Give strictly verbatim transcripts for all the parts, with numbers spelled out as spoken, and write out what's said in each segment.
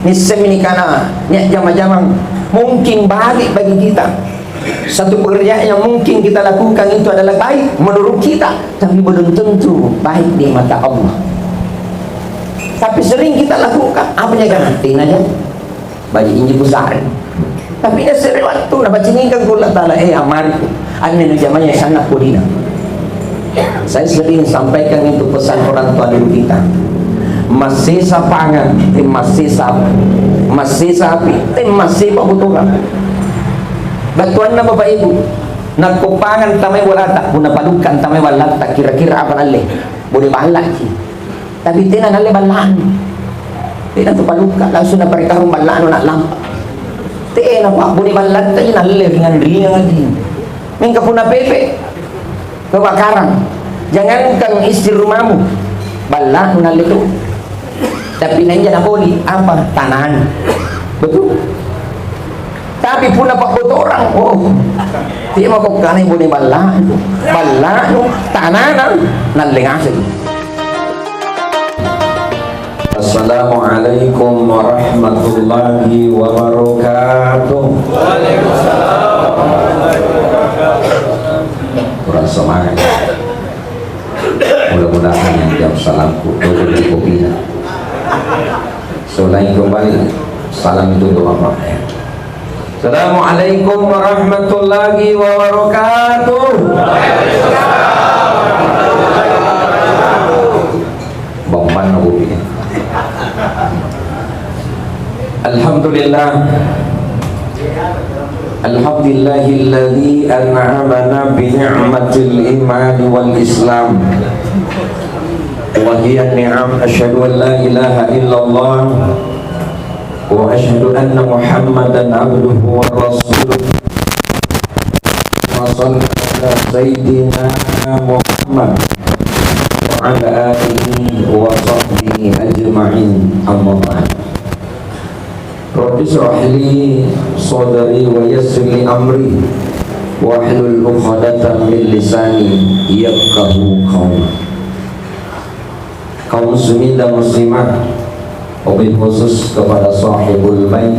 Nisseng menikana, nia jama-jamang mungkin baik bagi kita. Satu pekerjaan yang mungkin kita lakukan itu adalah baik menurut kita, tapi belum tentu baik di mata Allah. Tapi sering kita lakukan, apa ya kan? Tina aja. Bagi inji kusare. Tapi nasere wattu, napaciningkan ku Allah Ta'ala, eh, amariku. Anne nu jamanya sanna kodina. Saya sering sampaikan itu pesan orang tua dulu kita. Massesa pangan, te massesa api. Massesa api, te massesa botorang. Battuanna Bapak Ibu, nakko pangan tamai bolata, punna padukka tamai ballatta, kira-kira apa nalle? Boleh ballaki. Tapi tena nalle ballanu. Tena tu palukka, langsung naparitahung ballanu nak lampa. Tena, Pak, bone ballatta i nalle ringan-ringan aja. Mingka punna pepe, kebakaran. Jangankan istri rumahmu, ballanu nalle tu. Tapi nanja napoli, apa? Tanahnya. Betul? Tapi punna pabbotorang, oh, tima ko kane bone ballanu, ballanu, tanana, nalle ngaseng. Assalamualaikum warahmatullahi wabarakatuh. Kurang semangat. Mudah-mudahan yang jawab salamku, tutup di kopinya. Selain kembali, salam itu doa, Pak. Assalamualaikum warahmatullahi wabarakatuh. Bang mana kopinya? Alhamdulillah. Alhamdulillahilladzi an'amana bi ni'matil iman wal islam. Wa hiya ni'am. Asyhadu an la ilaha illallah wa asyhadu anna Muhammadan abduhu wa rasuluh. Wa sallallahu ala sayyidina Muhammad wa ala alihi wa sahbihi ajma'in. Amma ba'd. Rabbi israh li sadri wa yassir li amri wahlul 'uqdatam min lisani yafqahu qawli. Kaum muslimin dan muslimat, wabil khusus kepada sahibul bait,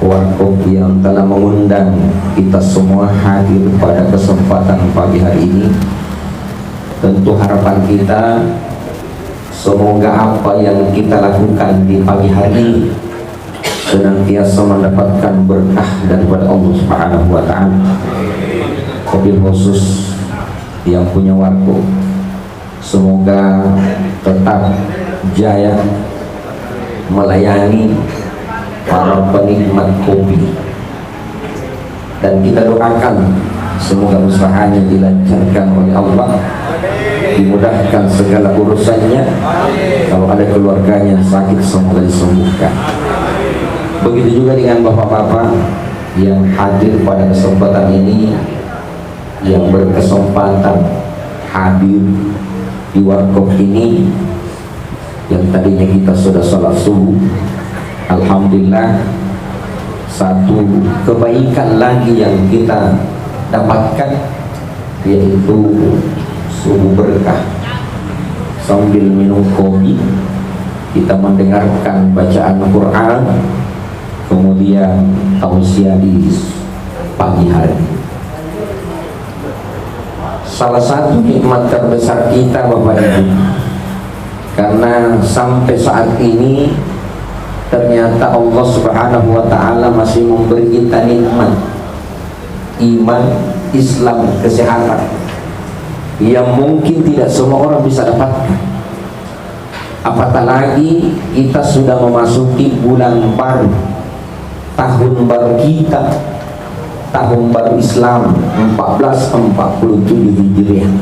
warkop yang telah mengundang kita semua hadir pada kesempatan pagi hari ini. Tentu harapan kita, semoga apa yang kita lakukan di pagi hari ini senantiasa mendapatkan berkah daripada Allah Subhanahu wa Ta'ala. Wabil khusus yang punya warkop, semoga tetap jaya melayani para penikmat kopi. Dan kita doakan semoga usahanya dilancarkan oleh Allah, dimudahkan segala urusannya. Kalau ada keluarganya sakit, semoga disembuhkan. Begitu juga dengan bapak-bapak yang hadir pada kesempatan ini, yang berkesempatan hadir di warkop ini, yang tadinya kita sudah sholat subuh. Alhamdulillah, satu kebaikan lagi yang kita dapatkan, yaitu subuh berkah. Sambil minum kopi, kita mendengarkan bacaan Quran, kemudian tausiah di pagi hari. Salah satu nikmat terbesar kita, Bapak Ibu, karena sampai saat ini ternyata Allah Subhanahu wa Ta'ala masih memberi kita nikmat iman, Islam, kesehatan yang mungkin tidak semua orang bisa dapatkan. Apatah lagi kita sudah memasuki bulan baru, tahun baru kita, tahun baru Islam empat belas empat puluh tujuh Hijriah.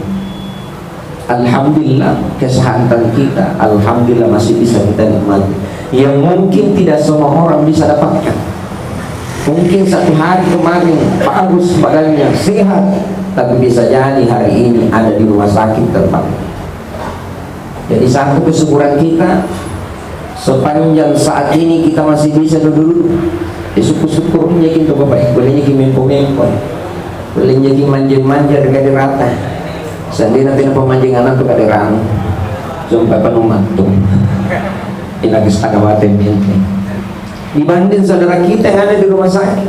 Alhamdulillah, kesehatan kita, alhamdulillah, masih bisa kita nikmati. Yang mungkin tidak semua orang bisa dapatkan. Mungkin satu hari kemarin bagus badannya, sehat, tapi bisa jadi hari ini ada di rumah sakit terpaksa. Jadi, satu kesyukuran kita, sepanjang saat ini kita masih bisa duduk, ya, syukur-syukur, ya, gitu, Bapak Ibu, boleh, ya, mempo-mempo. Boleh, ya, manjing-manjing, ada kade rata. Sandina tina pemanjingan tu kade rame. Sumpah penuh mantung. Lagi setengah mati menteng. Dibanding saudara kita yang ada di rumah sakit,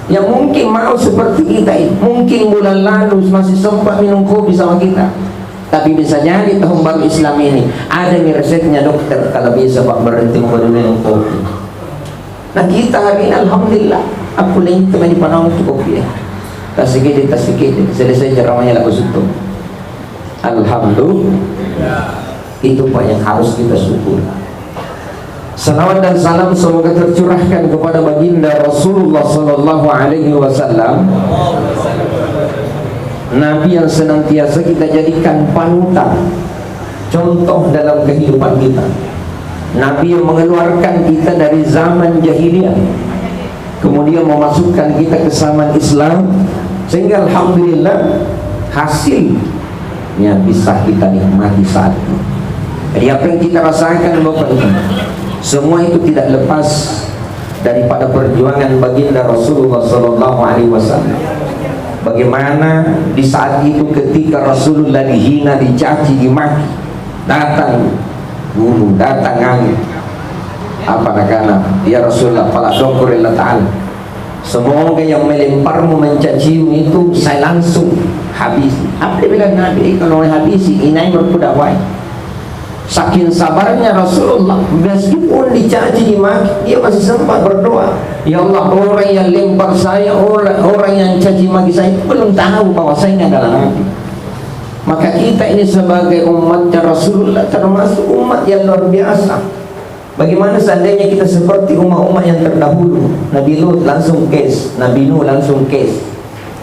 yang mungkin mau seperti kita ini, mungkin bulan lalu masih sempat minum kopi sama kita. Tapi bisa jadi tahun baru Islam ini ada nih resepnya dokter, kalau bisa Pak berhenti minum kopi. Nah, kita hari ini alhamdulillah, aku lagi teman di Panau itu kopi ya. Tasikit, tasikit, selesai ceramahnya lagu suntuk. Alhamdulillah. Itu Pak yang harus kita syukur. Salawat dan salam semoga tercurahkan kepada baginda Rasulullah sallallahu alaihi wasallam. Nabi yang senantiasa kita jadikan panutan, contoh dalam kehidupan kita. Nabi yang mengeluarkan kita dari zaman jahiliyah, kemudian memasukkan kita ke zaman Islam, sehingga alhamdulillah hasilnya bisa kita nikmati saat ini. Jadi apa yang kita rasakan Bapak Ibu, semua itu tidak lepas daripada perjuangan baginda Rasulullah sallallahu alaihi wasallam. Bagaimana di saat itu ketika Rasulullah dihina, dicaci, dimaki, datang gunung, datang angin. Apa nakana, "Ya Rasulullah, pala syukurillah Ta'ala. Semoga yang melemparmu, mencacimu itu saya langsung habisi." Apa dia bilang Nabi? "Eh, kalau habisi, inai berkuda wae." Saking sabarnya Rasulullah, meskipun dicaci dimaki, dia masih sempat berdoa, "Ya Allah, orang yang lempar saya, orang, orang yang caci maki saya itu belum tahu bahwa saya ini adalah Nabi." Maka kita ini sebagai umatnya Rasulullah termasuk umat yang luar biasa. Bagaimana seandainya kita seperti umat-umat yang terdahulu? Nabi Lut langsung kes, Nabi Nuh langsung kes.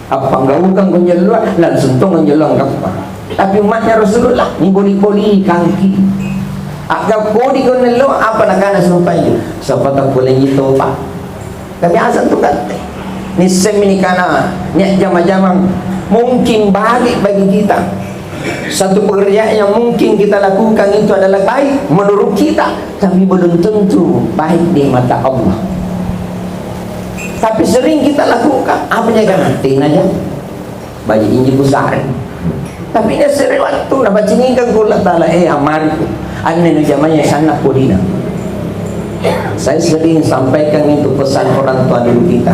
Appanggaukang konjelloa, langsung tong konjelloa anggappa. Tapi umatnya Rasulullah, ni boli-boli kangki. Agga kodi konjelloa, apa nakana sumpah itu? Sapa tak boleh itu, Pak? Kebiasaan tu katte. Nisseng mi nikana, nia jama-jamang mungkin balik bagi kita. Satu pekerjaan yang mungkin kita lakukan itu adalah baik menurut kita, tapi belum tentu baik di mata Allah. Tapi sering kita lakukan, apa jaga hati aja. Baju inji kusare. Tapi dia sering waktu na baciningkan ku Allah Ta'ala, eh, amariku. Anne nu jamai sanna kodina. Saya sering sampaikan itu pesan orang tua dulu kita.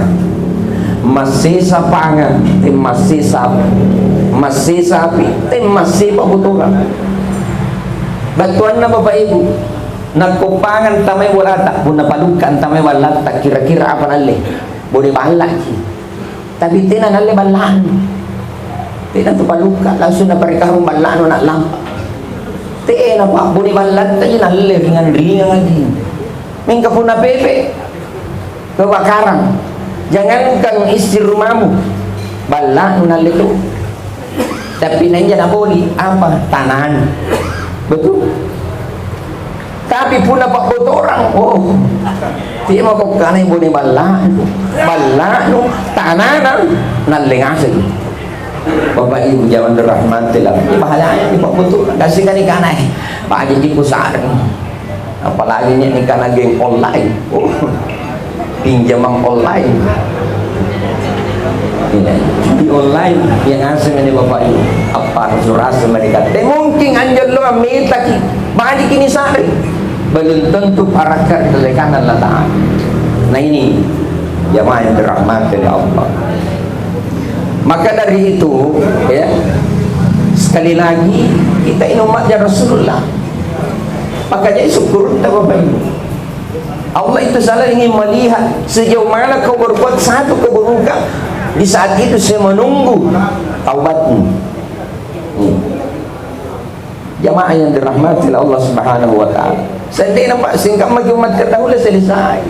Massesa pangan, te massesa api. Massesa api, te massesa botorang. Battuanna Bapak Ibu, nakko pangan tamai bolata, punna palukka tamai ballatta, kira-kira apa nalle? Bone ballaki. Tapi tena nalle ballanu. Tena tu palukka, langsung naparekarung ballanu nak lampa. Tena pabbone ballatta ji nalle ringan-ringan aji. Mingka punna pepe, kebakaran. Jangankan isi rumahmu, ballanu nalle tu. Tapi nainja naboli apa? Tanana. Betul? Tapi punna pabbotorang, oh, tiap mako kanai bone ballanu, ballanu, tanana, nalle ngaseng. Bapak Ibu jamaah dirahmati Allah. Bahayanya di pabbotorang, kasih kani kanai. Pak Haji Jiku sareng. Apalagi nia nikana geng online. Oh, pinjaman online. Iya, di online yang asing ini Bapak Ibu. Apa rasa mereka? Te mungkin anjel lo amitaki. Bagi kini sari. Belum tentu parakka ri dallekanna Allah Ta'ala. Nah, ini jamaah yang dirahmati oleh Allah. Maka dari itu, ya, sekali lagi, kita ini umatnya Rasulullah. Makanya syukur kita, Bapak Ibu. Allah itu selalu ingin melihat sejauh mana kau berbuat satu keburukan. Di saat itu saya menunggu taubatmu. Hmm. Jamaah yang dirahmati oleh Allah Subhanahu wa Ta'ala. Seandainya, Pak, singkat maju umat terdahulu selesai.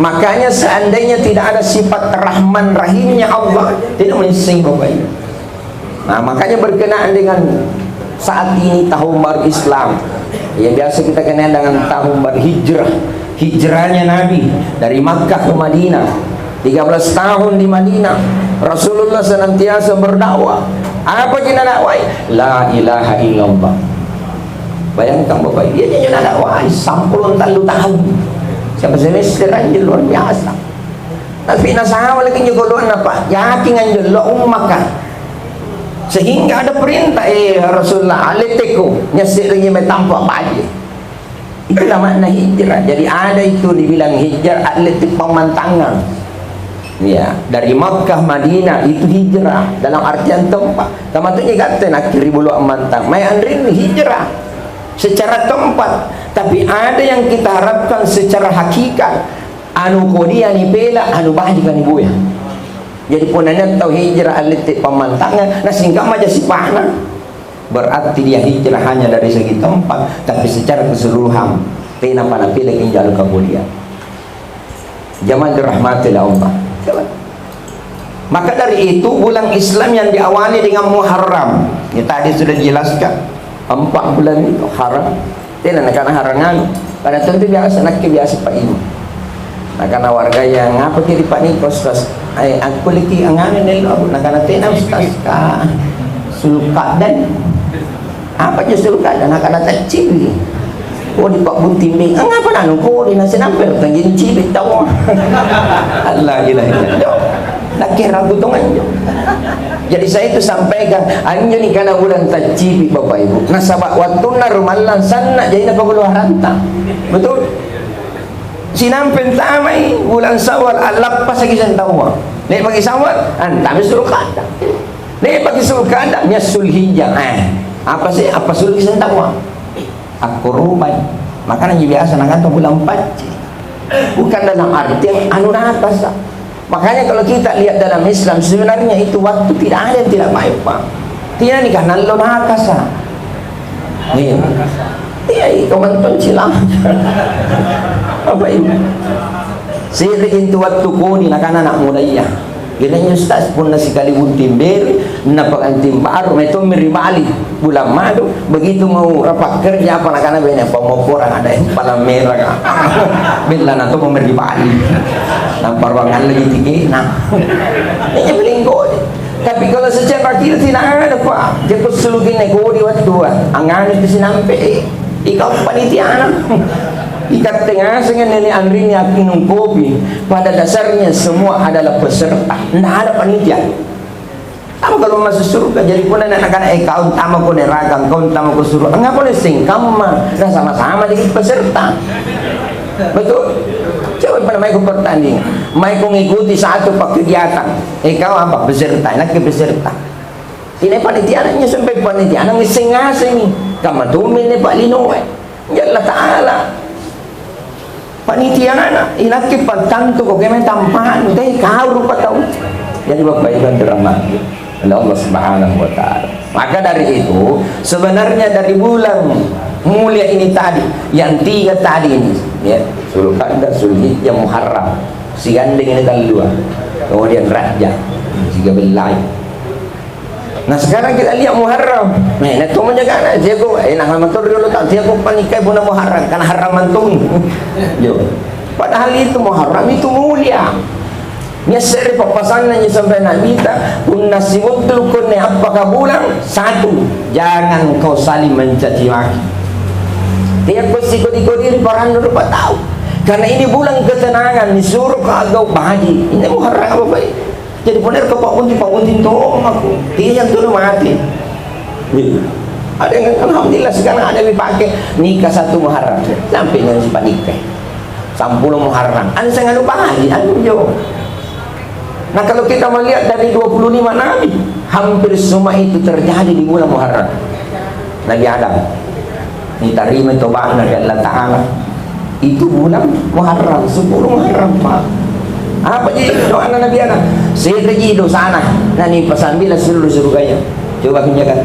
Makanya seandainya tidak ada sifat Rahman Rahimnya Allah, tidak mesti Bapak Ibu. Nah, makanya berkenaan dengan saat ini tahun baru Islam, ya, biasa kita kenal dengan tahun baru Hijrah. Hijrahnya Nabi dari Makkah ke Madinah, tiga belas tahun di Madinah. Rasulullah senantiasa berdakwah. Apa kita dakwai? La ilaha illallah. Bayangkan Bapak, dia jadi dakwah sampulo tallu tahun. Siapa semester aja luar biasa. Tapi nasaba lagi juga luar napa? Yakin anjel lo ummakan. Sehingga ada perintah, eh, Rasulullah, aleteko, nyasik lagi mai tampak baje. Itulah makna hijrah. Jadi ada itu dibilang hijrah, atletik pemantangnya. Ya, dari Makkah Madinah itu hijrah dalam artian tempat. Sama tu ni kata nak kiri bulu amantang. Mai anrin hijrah secara tempat. Tapi ada yang kita harapkan secara hakikat. Anu kodia ni pela, anu baji kan ibu ya. Jadi punanya tau hijrah atletik pemantangnya, nah singkat aja sipahna. Berarti dia hijrah hanya dari segi tempat, tapi secara keseluruhan, tena pada pilih ginjal kemuliaan. Jamaah dirahmati Allah. Maka dari itu, bulan Islam yang diawali dengan Muharram. Ini tadi sudah dijelaskan. Empat bulan itu haram. Tena nakana harangan. Pada tentu biasa, nakke biasa Pak Ibu. Nakana warga yang apa jadi Pak Niko, Ustaz? Ai, aku lagi angane nelo, nakana tena Ustaz. Ka suluk dan apa aja suluk dan nakana taccibi. Oh, di Pak Bunting, angapa nanu kau di nasi nampel kan jadi cibit tahu. Allah ilaha illallah. Nakke ragu tong anjo. Jadi saya itu sampaikan, anjo ni kana bulan taccibi Bapak Ibu. Nasaba wattunna rumallang sanna jadi napakeluaranta. Betul? Sinampe tamai bulan Syawal, allappasaki sentawa. Nek bagi Syawal, antami Zulqa'dah. Nek bagi Zulqa'dah, nya Zulhijjah. Eh, apa sih? Apa Zulhijjah sentawa? Akkorobani. Makanya biasa nakata bulan pacci. Bukan dalam artian anu natasa. Makanya kalau kita lihat dalam Islam, sebenarnya itu waktu tidak ada yang tidak baik, Pak. Tidak ni kan lo nakasa. Iya. Iya, itu mantan silang. Apa ini? Siri itu waktu koni nakana anak muda iya. Kiranya Ustaz punna sikali bunting beri, na pengantin baru, metong meri bali. Bulan madu, begitu mau rapat kerja, apa nakana bene, pemoporan ada yang palang merah, Kak. Bella na to meri bali. Nampa ruangan lagi tiga, nah. Ini paling kode. Tapi kalau secara kita tidak ada, Pak. Dia sulukin neko di waktu, Pak. Angani itu sinampe, eh. Ikau panitiana. Ikatte ngaseng nenek Andrini akkinung kopi. Pada dasarnya semua adalah peserta. Ndak ada panitia. Apa kalau masuk surga? Jadi pun anak-anak, eh, kau tama ko neraka, kau tama ko surga. Ngapa le singkamma? Nah, sama-sama jadi peserta. Betul? Coba pernah mai ko pertandingan. Mai ko ngikuti satu pak kegiatan. Eh, kau apa? Peserta. Enak ke peserta. Ini panitia nanya sampai panitia nang ngising ngaseng. Kama tumin ni Pak Lino, eh. Ya Allah Ta'ala. Panitia anak, inakke pattantu ko keme tampaan, teh kau rupa tau. Jadi Bapak Ibu yang dirahmati oleh Allah Subhanahu wa Ta'ala. Maka dari itu, sebenarnya dari bulan mulia ini tadi, yang tiga tadi ini, ya, Zulqa'dah, Zulhijjah, Muharram. Sigandeng ini tallua. Kemudian Rajab, tiga belas. Nah, sekarang kita lihat Muharram. Nah, ini tuh menjaga anak. Dia kok, eh, nah, motor dulu tak. Dia kok panikai bulan Muharram. Karena haram mantung. Yo. Padahal itu Muharram itu mulia. Nyeseri papasanna nyi sampai Nabi ta, punna siwuntul kunne appaka bulan, satu, jangan kau saling mencaci maki. Dia kok sikodi-kodi di parannu rupa tahu. Karena ini bulan ketenangan, disuruh kau agau baji. Ini Muharram apa baik? Jadi punna ko Pak Bunting, Pak Bunting tolong aku. Tiang tu mati. Iya. Ada yang alhamdulillah sekarang ada yang dipakai nikah satu Muharram. Sampai dengan si panikah. Sampulo Muharram. Anu saya nganu Pak Haji, anu jo. Nah, kalau kita melihat dari dua puluh lima nabi, hampir semua itu terjadi di bulan Muharram. Nabi Adam. Ditarima toba'na ri Allah Ta'ala. Itu bulan Muharram, sepuluh Muharram, Pak. Apa ji doana Nabi Adam? Sereji dosana, nani pasambila seluruh surganya. Coba kerjakan.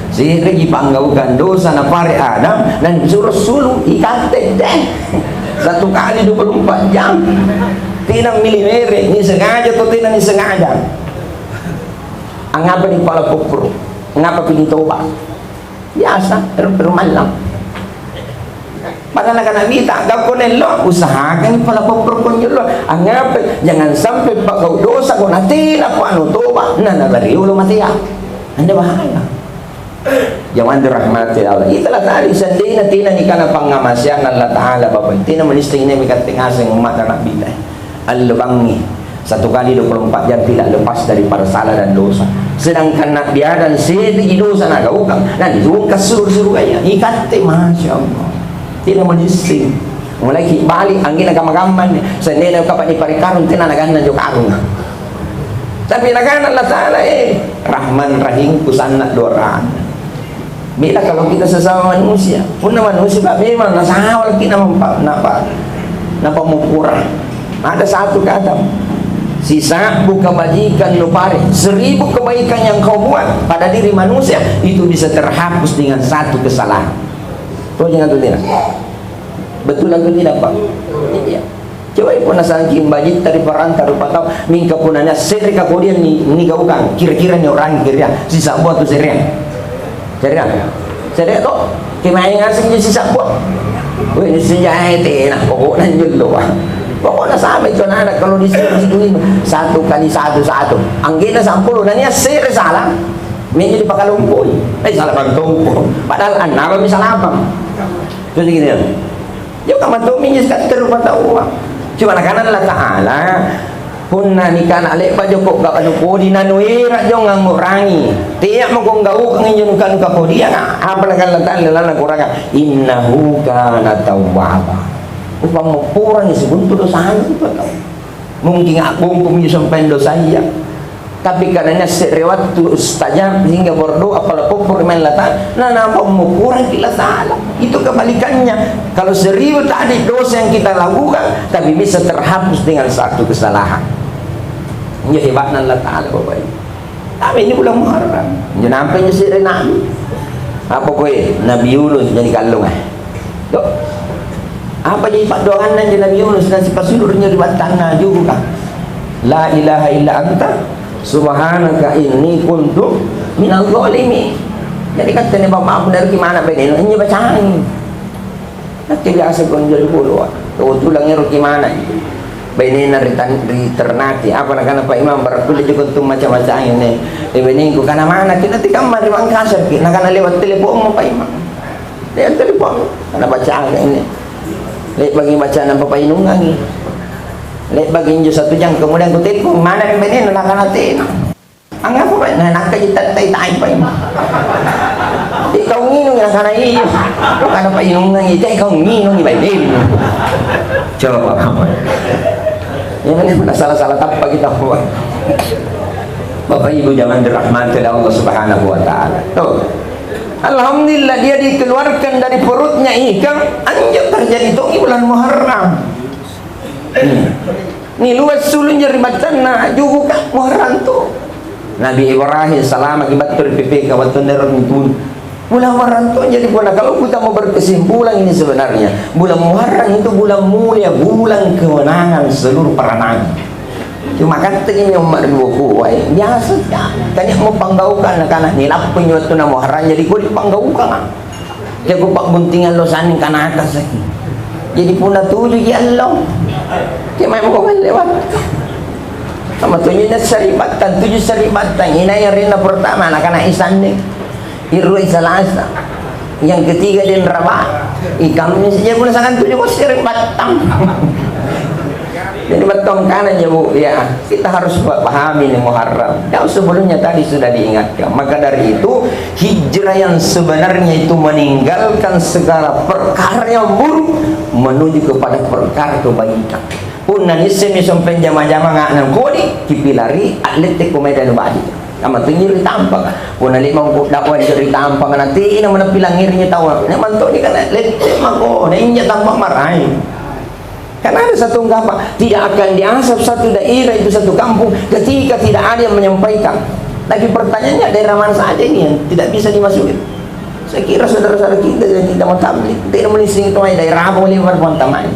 Sereji panggaukan dosa na pare Adam, dan suruh sulu ikatte deh. Satu kali dua puluh empat jam. Tidak milih mere, ni sengaja atau tidak ni sengaja. Angapa ni pala pupur? Ngapa pilih toba? Biasa, ru-, rumallang. Maka nakana Nabi ta, gakko nello, usahakan pala pupur konjollo. Angapa? Jangan sampai pagau dosa ko natena panu toba, na nabari ulo matea. Anda bahaya. Jamaah dirahmati Allah. Itulah tadi, seandainya tina nikana pangamasean Allah Ta'ala, Bapak. Tina menista ini mikatte ngaseng umat Nabi ta. Allo bangi. Satu kali dua puluh empat jam tidak lepas daripada salah dan dosa. Sedangkan Nabi Adam sedih dosa nagaukang. Nah, didungkas suruh-suruh kaya. Ikatte, Masya Allah. Tena manissing. Mulai ki bali, anggina kamma-kamma ni. Sennena kapani parikarung, tena naganna jo karung. Tapi naganna Allah Ta'ala, eh, Rahman Rahim, kusanna doa. Beda kalau kita sesama manusia. Punna manusia, Pak, memang nasawal kita nampak, nampak, nampak mukura. Ada satu kata, sisa'bu kebajikan nupare, seribu kebaikan yang kau buat pada diri manusia, itu bisa terhapus dengan satu kesalahan. Tuh, jangan tuh, tidak. Betul atau tidak, Pak? Iya. Coba pun nasangking bajitta ri paranta rupa tau, mingka punanya sere kakodian ni, ni gaukang, kira-kira ni orang kira, sisa'bu tu sere. Sere. Sere to, kemain ngaseng je sisa'bu. Weh, ni senjai tena, pokoknya jelo. Pokoknya sama itu anak kalau di sini, satu kali satu, satu. Anggena sampulu, nanya sere salah. Menjadi pakalompoi. Eh, salah bantong. Padahal anapa bisa lapang. Terus gini, ya. Yo, kamatumi je sikatte rupa tau. Cuma nakana Allah Ta'ala, punna nikana le'ba joko ga anu kodi nanu era jong angurangi. Tea mako gaukang injo nuka-nuka kodiang, apa nakana Allah Ta'ala lalang kuranga, "Innahu kana tawwaba." Upang mapurani sebuntu dosana rupa tau. Mungkin abbongkong mi sampaian dosaya. Tapi karena se're wattu ustajab hingga berdoa pala poppo ri Allah Ta'ala, na napa mukurang ki Allah Ta'ala. Itu kebalikannya. Kalau seribu tadi dosa yang kita lakukan, tapi bisa terhapus dengan satu kesalahan. Ini hebatnya Allah Ta'ala, Bapak Ibu. Tapi ini bulan Muharram. Ini nampai se're Nabi. Apa kowe? Nabi Yunus jadi kallung, eh. Tuh. Apa jadi paddoanganna je Nabi Yunus dan sipasulu ri battanna juga. La ilaha illa anta subhanaka inni kuntu minal zalimin. Jadi katanya bapak benar gimana bainena, ini bacain. Nanti biasa kon jadi bulu. Kebetulan ero gimana? Bainena ri tan-, ri ternate. Apa nakana Pak Imam, barakku le joko tu macam-macam ini. Eh, bainengku kana mana? Kita tikamma ri Mangkasar ki. Nakana lewat teleponmu Pak Imam. Lewat telepon. Karena baca ini. Le'baki baca nampa painungangi. Le'baki injo satu jam kemudian ku telepon, mana ri bainena, nakana tena. Angapa, Pak? Nah, nakka ji tattai tai, Pak. Iko nginung, nakana iya. Nakana painungangi, iko nginung, Pak. Coba, Pak. Ini mana salah-salah tappa kita, Pak. Bapak Ibu jangan dirahmati oleh Allah Subhanahu wa Ta'ala. Tuh. Alhamdulillah, dia dikeluarkan dari perutnya ikan, anjo terjadi tongi bulan Muharram. Hmm. Ni luas sulung jari battanna, juku ka Muharram tu. Nabi Ibrahim salama ki battu ri P P K, battu nero nutun. Bulan Muharram tu jadi puna, kalau kita mau berkesimpulan ini sebenarnya, bulan Muharram itu bulan mulia, bulan kemenangan seluruh para nabi. Cuma katteki mi umma ri boku wae, biasa ja. Tania mo panggaukan nakana, ni lappo injo wettunna Muharram, jadi ko dipanggaukang. Jago pabbuntingang lo sanning kanaka saki. Jadi punna tuju ji allo. Ke mai moko lewat. Sama tuju na saribattang, tuju saribattang. Ina yang rina pertama nakana isanne. Irui Salasa. Yang ketiga den Raba. Ikam ni saja pun sangat tujuh kau sering batang. Jadi batang kanan ya, Bu, ya. Kita harus pa-, pahami ini Muharram. Yang sebelumnya tadi sudah diingatkan. Maka dari itu, hijrah yang sebenarnya itu meninggalkan segala perkara yang buruk menuju kepada perkara kebaikan. Punna nissemi sompeng jama-jama nga'nang kodi, kipilari, atlete komai dan badi. Nama tunyi ri tampang. Punna lima ku dakwah ri tampang, nanti ini mana pilangirnya tahu. Ini mantuk ni kan lete mako, ini tampang marai. Karena ada satu ungkapan, tidak akan diasap satu daerah itu, satu kampung, ketika tidak ada yang menyampaikan. Lagi pertanyaannya, daerah mana saja ini yang tidak bisa dimasukin? Saya kira saudara-saudara kita yang tidak mau tabligh, tidak mau listening itu daerah apa boleh berpengalaman.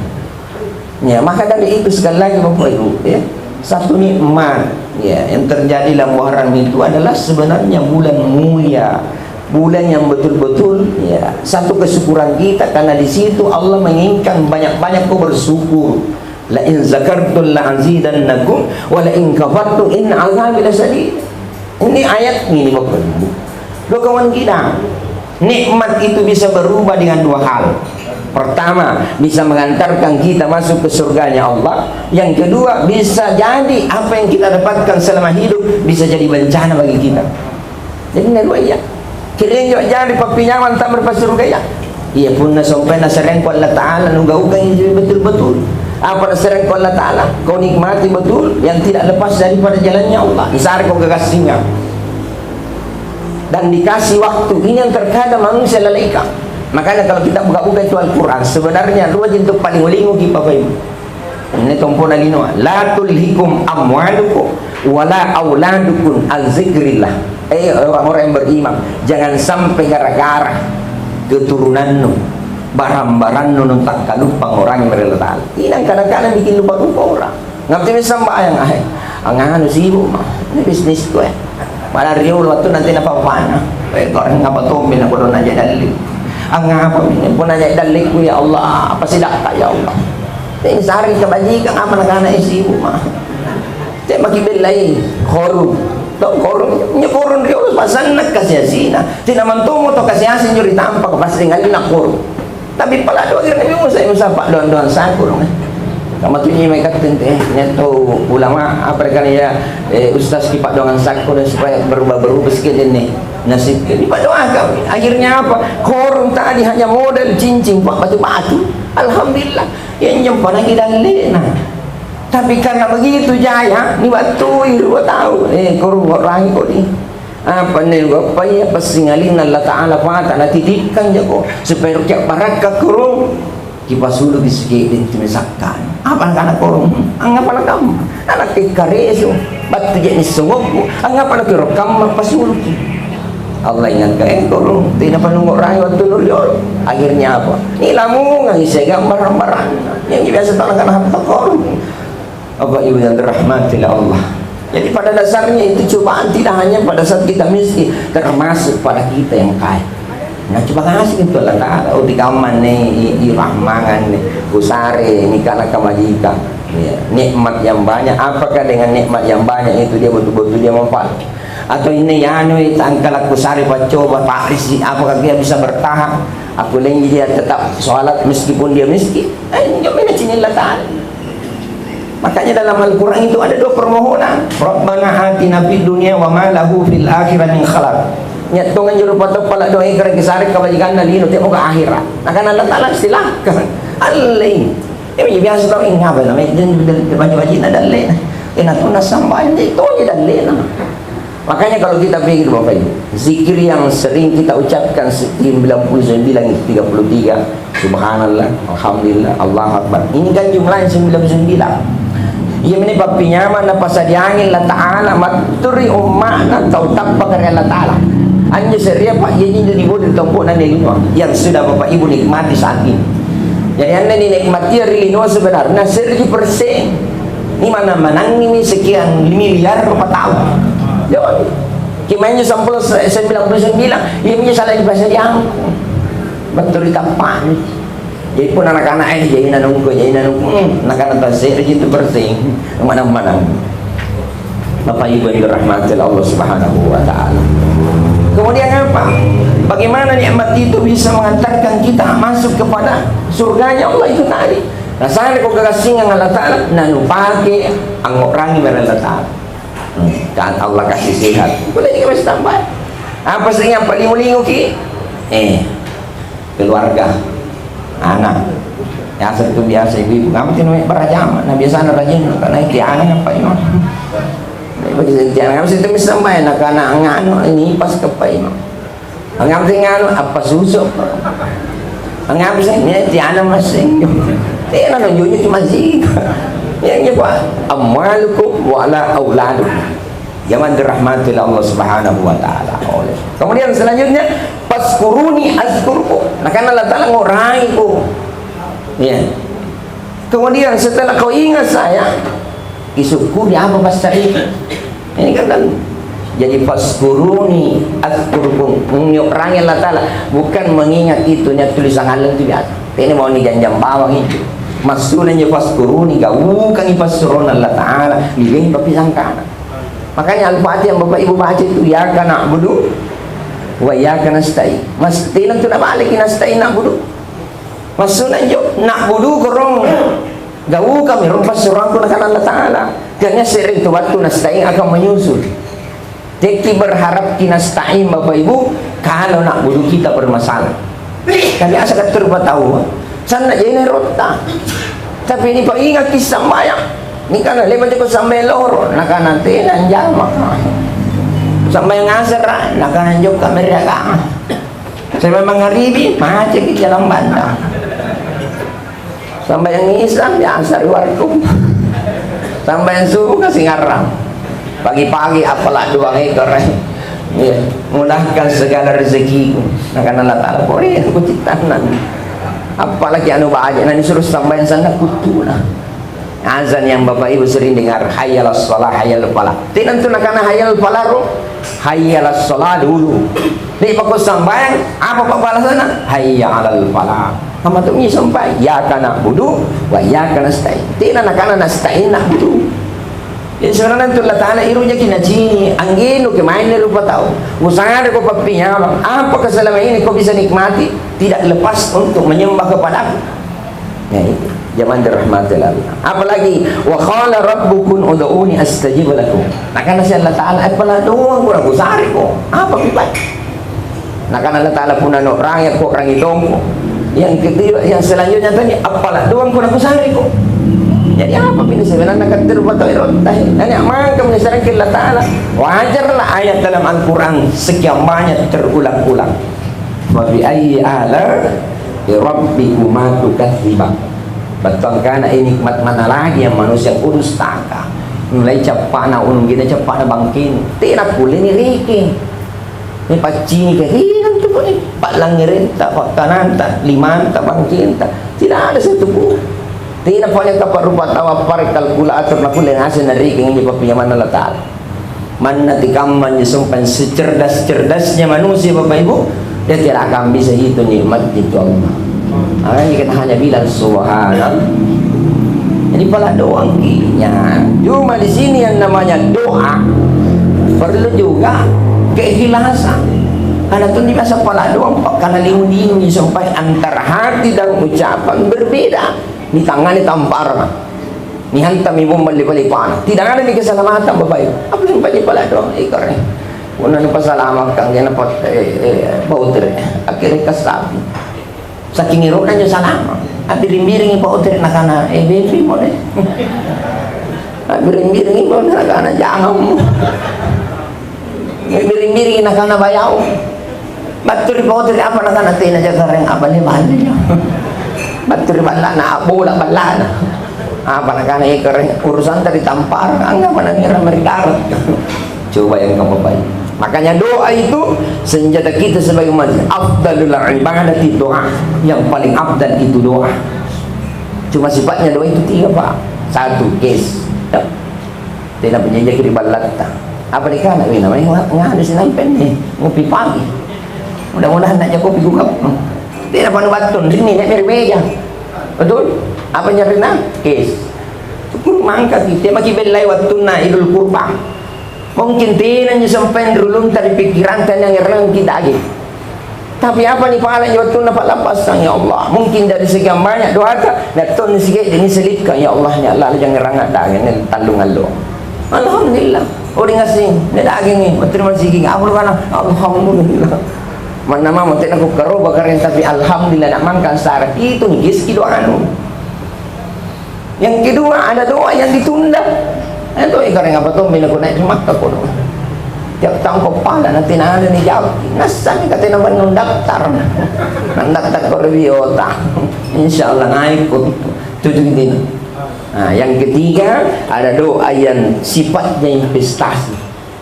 Ya, maka dari itu sekali lagi Bapak Ibu, ya, satu nikmat, ya, yang terjadi dalam Muharram itu adalah sebenarnya bulan mulia, bulan yang betul-betul, ya, satu kesyukuran kita karena di situ Allah menginginkan banyak-banyak kau bersyukur. La in zakartum la azidannakum wa la in kafartum in azabi lasyadid. Ini ayat ini Bapak Ibu. Dua kawan kita. Nikmat itu bisa berubah dengan dua hal. Pertama, bisa mengantarkan kita masuk ke surganya Allah. Yang kedua, bisa jadi apa yang kita dapatkan selama hidup bisa jadi bencana bagi kita. Jadi, ini dua iya. Kira yang jadi pappinyaman tak berpasur gaya. Iya, punna sompai naserengko Allah Ta'ala, nugaukangi betul-betul. Apa naserengko Allah Ta'ala? Kau nikmati betul yang tidak lepas daripada jalannya Allah. Isareko kegasingan. Dan dikasih waktu. Ini yang terkadang manusia lalaikan. Makanya kalau kita buka-buka itu Al-Quran, sebenarnya dua jentuk paling linguki, Bapak Ibu. Ini tompona linoa. La tulhikum amwalukum wala auladukum an zikrillah. Eh, orang-orang yang beriman, jangan sampai gara-gara keturunannu, barang-barannu, nuntakkalupa orang yang Allah Ta'ala. Ini kadang-kadang bikin lupa-lupa orang. Ngerti mi sambayang, ah, anganu sibuk mah. Ini bisnisku, eh. Malah riolo waktu nanti napa pana. Eh, kok ngapa tommi na kodong aja dalli. Angapa mi pun aja dalliku, ya Allah, apa sidakka, ya Allah. Ini sari kebajikan apa nakana sibuk mah. Cek maki bellai korun. Dong korun, nya korun riolo pasanna kasi-asina. Tina mantomo to kasi-asi nyuri tampak pas ringalina korun. Tapi pala doang kira ni usah usah pak doang-doang saku dong. Sama tu nyi mai katten teh, nyeto ulama apa kan ya, eh, ustaz ki pak doang saku dan supaya berubah-berubah sedikit ini nasib. Jadi pak doang kami. Akhirnya apa? Korun tadi hanya modal cincin pak batu-batu. Alhamdulillah. Yang nyempa lagi dan lena. Tapi karena begitu jaya, ni waktu dua tahun, eh, korun orang kodi. Apa ne gappai ya passingalinna Allah Ta'ala pata natitipkan jako supaya rukia barakka korong kipasulu ki sikit din tumi sakkan. Apa nakana korong? Angapa nakam? Anak ikkareso. Battu je ni songokku. Angapa nakiro kamma pasuluki? Allah ingat ka eh korong. Tidak panunggu rai waktu nuriol. Akhirnya apa? Ni lamungan isi gambar-gambaran. Yang biasa tanah kan harta korong. Bapak Ibu yang dirahmati oleh Allah. Jadi pada dasarnya itu cobaan tidak hanya pada saat kita miskin, termasuk pada kita yang kaya. Nah, coba kasih itu Allah Ta'ala, oh, di kamar nih, i, i rahmangan nih, usare, ini karena kemajikan. Ya, nikmat yang banyak, apakah dengan nikmat yang banyak itu dia betul-betul dia manfaat? Atau ini ya, anu, tangkal aku sare, coba, Pak Risi, apakah dia bisa bertahan? Aku lenji dia tetap sholat meskipun dia miskin. Eh, ini coba ini Allah Ta'ala. Makanya dalam Al-Quran itu ada dua permohonan. Rabbana atina fid dunya wa ma lahu fil akhirati min khalaq. Nyattongan juru pateppa la doa kare kisare kebajikanna lino te moga akhirat. Akan Allah Ta'ala silahkan. Allei. Ini biasa tau ini apa namanya? Dan baji-baji na dalle. Ina tu nasambah ini tu je dalle na. Makanya kalau kita pikir Bapak Ibu, zikir yang sering kita ucapkan sembilan puluh sembilan, tiga puluh tiga, Subhanallah, Alhamdulillah, Allahu Akbar. Ini kan jumlahnya sembilan puluh sembilan. Iya, ini pappinyaman na pasadiangin Allah Ta'ala, matturi umma'na tau tappa kare Allah Ta'ala. Anjo seria Pak, iya ini dibuat di tompok nani lima yang sudah Bapak Ibu nikmati saat ini. Jadi anda ini nikmati hari lino sebenarnya seribu persen. Ini mana menang ini sekian miliar rupiah tahun. Jauh. Kimainnya sampul sembilan puluh sembilan, iya punya salah di pasadiang. Betul di tampani. Jadi pun anak-anak eh jadi nanungku, jadi nanungku. Hmm, anak-anak tasir itu bersih. Mana-mana. Bapak Ibu yang dirahmati Allah Subhanahu wa Ta'ala. Kemudian apa? Bagaimana nikmat itu bisa mengantarkan kita masuk kepada surganya Allah itu tadi? Rasanya kok kekasih Allah Ta'ala, nah, lupa ke, anggok rangi Allah Ta'ala. Hmm, kan Allah kasih sehat. Boleh juga masih tambah. Apa sih yang paling linguki? Eh, keluarga, anak. Biasa itu biasa ibu-ibu. Kamu tidak berjamaah. Nah, biasa anak rajin karena itu anak apa imam? Bagi sentian kamu situ misalnya anak-anak nganu ini pas ke apa imam? Anggap sing anu, apa susu? Anggap sing, ya, tiana masing. Tiana nunjuk-nunjuk masing. Ya, ya, Pak. Amwalukum wala auladukum. Jangan dirahmati oleh Allah Subhanahu wa Ta'ala. Oleh. Kemudian selanjutnya, "Faskuruni azkurkum." Nah, karena Allah Ta'ala ngurangi ku. Ya. Kemudian setelah kau ingat saya, isyukuri apa pasal itu? Ini kan, kan. Jadi, "Faskuruni azkurkum." Mengurangi Allah Ta'ala. Bukan mengingat itu, niat tulisan Allah itu biasa. Ini mau ni janjang bawang itu. Maksudnya, "Faskuruni," gaukangi passurona Allah Ta'ala. Ligai papisangkana. Makanya Al-Fatihah yang Bapak Ibu baca itu, "Iyyaka na'budu wa iyyaka nasta'in." Mas, tilang tu nak balik, "Nasta'in na'budu." Maksudna injo, na'budu korong. Gau kami rumpa surangku nakana Allah Ta'ala. Karena sering tu waktu nasta'in akan menyusul. Teki berharap ki nasta'in Bapak Ibu, kalau na'budu kita bermasalah. Kan biasa kan rupa tau. Sanna jene rotta. Tapi ini paingat kisah maya. Ini kan lepas joko sampai loro. Nakana tena jama. Sampai ngasar, nakana jokka mereka. Sampai mangaribi, macet di jalan Banda. Sampai yang isya biasa di warung. Sampai yang subuh kasih ngarang. Pagi-pagi apalah dua ekor. Ya, mudahkan segala rezekiku. Nakana Allah Ta'ala, "Boleh aku ciptakan." Apalagi anu baja, nanti suruh sampai sana kutuna. Azan yang Bapak Ibu sering dengar, "Hayya 'alas shalah, hayya 'alal falah." Tenantu nakana hayya 'alal falah ro, hayya 'alas shalah dulu. Nek pako sambayang, apa pabalasanna? "Hayya 'alal falah." Amma tu mi sampai, "Iyyaka na'budu wa iyyaka nasta'in." Tena nakana nasta'in na'budu. Jadi sebenarnya tu Allah Ta'ala irujaki nacini, anggenu ke main rupa tau. Usaha ko pappinyamang, apa selama ini kau bisa nikmati, tidak lepas untuk menyembah kepadaku. Ya, itu. Zaman dirahmati Allah. Apalagi, "Wa qala rabbukum ud'uni astajib lakum." Nakana si Allah Ta'ala, "Apala doang kurang kusari ko." Apa pipai? Nakana Allah Ta'ala, "Punna no rangekko, rangitongko." Yang kedua, yang selanjutnya tadi, "Apala doang kurang kusari ko." Jadi apa ini sebenarnya katir patau irotta? Ini mangka menyesal Allah Ta'ala. Wajarlah ayat dalam Al-Quran sekian banyak terulang-ulang. "Fa bi ayyi ala'i rabbikuma tukadziban." Bettuangkana, eh, nikmat mana lagi yang manusia kudustaka? Mulai cappana ulung gina, cappana bangkin. Tena kulle ni reke. Ni paccini ke, tena tu pole. Pallangirenta, pakkananta, limanta, bangkinta. Tidak ada satu pun. Tena pole kapal rupa tawa pare kalkulator na kulle ngaseng na reke ini pappiamanna Allah Ta'ala. Manna tikammanni sumpang secerdas-cerdasnya manusia, Bapak Ibu, dia tidak akan bisa hitung nikmat itu Allah. Makanya kita hanya bilang, "Subhanallah." Jadi pala doang kinya. Cuma di sini yang namanya doa perlu juga keikhlasan. Karena tu biasa pala doang, karena liu-liu sampai antara hati dan ucapan berbeda. Di tangan di tampar. Nihanta mi bomba lepa-lepana. Tidak ada mi keselamatan, Bapak Ibu. Apa yang banyak pala doang? Eh, kare. Punna ni pasalamakkang, kena pat-, eh, eh, bautere. Akhirnya kasapi. Saking irona nyo salama. Abbiring-biring bautere nakana, eh, bepi mo deh. Abbiring-biring bautere nakana, jangan mo. Miring-miring nakana bayau. Battu ri poti ri apa nakana tena jagareng abale-bale. Battu ri ballana, abbola ballana. Apa nakana ikareng urusan tadi tampar, angga mana ngira meri darat. Coba yang kamu baik. Makanya doa itu senjata kita sebagai umat. Afdalul ibadati doa. Yang paling afdal itu doa. Cuma sifatnya doa itu tiga, Pak. Satu, kes. Tena penjajaki ri ballatta. Apa dikana? Weh, namanya nga-, nganu sinampenni. Ngopi pagi. Mudah-mudahan nak jakopi gugap. Tena panu battun, rinni nek meri meja. Betul? Apa nyarina? Kes. Syukur mangka kita maki bellai wattunna Idul Kurban. Mungkin tena nyo sampai rulunta ri pikiranka yang erang kita agi. Tapi apa ni pahala ni wattunna pallapasang, ya Allah? Mungkin dari sekian banyak doata, datang ni sikit ini selipkan, ya Allah, ya Allah, jangan rangat dah, ini tallung allo. Alhamdulillah. Oh, dengan sing, dia daging ni, betul masih gigi. Apa mana? Alhamdulillah. Mana mau tidak aku keroba karen, tapi alhamdulillah nak makan sehari itu ni rezeki doa anu. Yang kedua, ada doa yang ditunda. Itu ikareng apa tuh, mina ku naik Makkah kono. Tiap tahun kau pala nanti nana ni jawab. Nasani katena menung daftar. Nang daftar ko ri biota. Insya Allah naik ko. Tujuh ini. Nah, yang ketiga, ada doa yang sifatnya investasi.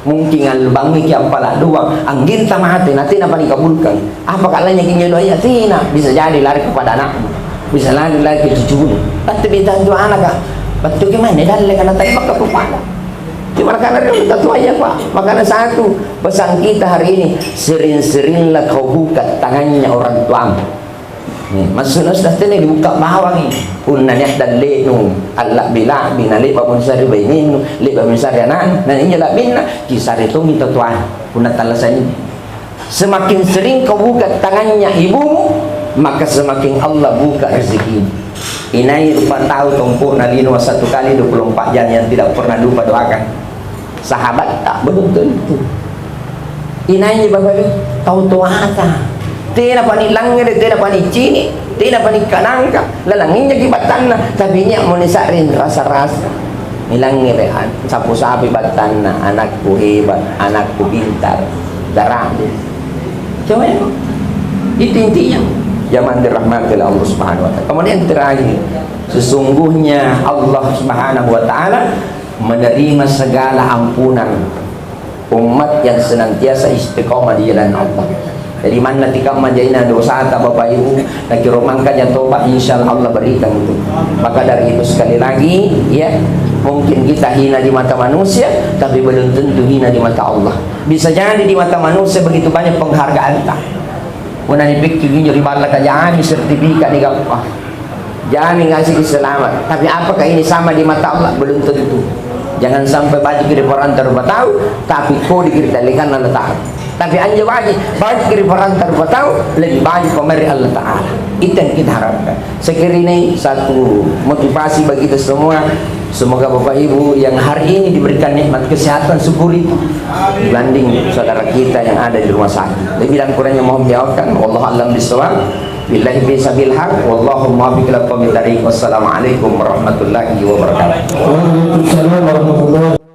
Mungkin albangngi ki appala doang, anggenta mate, na tena pa nikabulkan. Apa kalanya ki nyo doa iya? Tena, bisa jadi lari kepada anakmu, bisa lari, lari ke cucunu. Tapi beta doa anak, Kak. Betul gimana? Dalle karena tadi maka kepala. Cuma karena dia minta tua ya, Pak. Makanya satu pesan kita hari ini, sering-seringlah kau buka tangannya orang tuamu. Nih, maksudna sudah tene dibuka bawang ni. Punna niat dallenu, allabbi-labbi, na lebba pun sari bainennu, lebba pun sari anaknu, na injo labbinna, kisare tongi totoan. Punna tallasani. Semakin sering kau buka tangannya ibumu, maka semakin Allah buka rezekimu. Inai rupa tau tompo'na lino satu kali dua puluh empat jam yang tidak pernah lupa doakan. Sahabat tak betul itu. Inai bapak tau toata. Tena pani langngere, tena pani cini, tena pani kanangka, lalang injaki battanna, tapi nia muni saring rasa-rasa. Milangngere, an-, sapu-sapi battanna, anakku hebat, anakku pintar, garamu. Coba ya, itu intinya. Jamaah dirahmati oleh Allah Subhanahu wa Ta'ala. Kemudian terakhir, sesungguhnya Allah Subhanahu wa Ta'ala menerima segala ampunan umat yang senantiasa istiqomah di jalan Allah. Jadi, manna tikamma jaina dosata, Bapak Ibu, nakiro mangkaja toba, insya Allah berikan itu. Maka dari itu, sekali lagi, ya, mungkin kita hina di mata manusia, tapi belum tentu hina di mata Allah. Bisa jadi di mata manusia begitu banyak penghargaanta. Punna nipikki ginjo ri ballaka, jami sertifikat ni gappa. Jami ngasiki selamat. Tapi apakah ini sama di mata Allah? Belum tentu. Jangan sampai baji'ki ri paranta rupa tau, tapi kodiki ri dallekanna Allah Ta'ala. Tapi anjo baji', baji'ki ri paranta rupa tau, lebih baji' pameri Allah Ta'ala. Itu yang kita harapkan. Saya kira ini satu motivasi bagi kita semua. Semoga Bapak Ibu yang hari ini diberikan nikmat kesehatan, syukuri, dibanding saudara kita yang ada di rumah sakit. Lebih dan kurangnya mohon dimaafkan. Wallahu a'lam bishawab. Billahi fi sabil haq. Wallahu muwaffiq ila aqwamit thariq. Wassalamualaikum warahmatullahi wabarakatuh. Waalaikumsalam warahmatullahi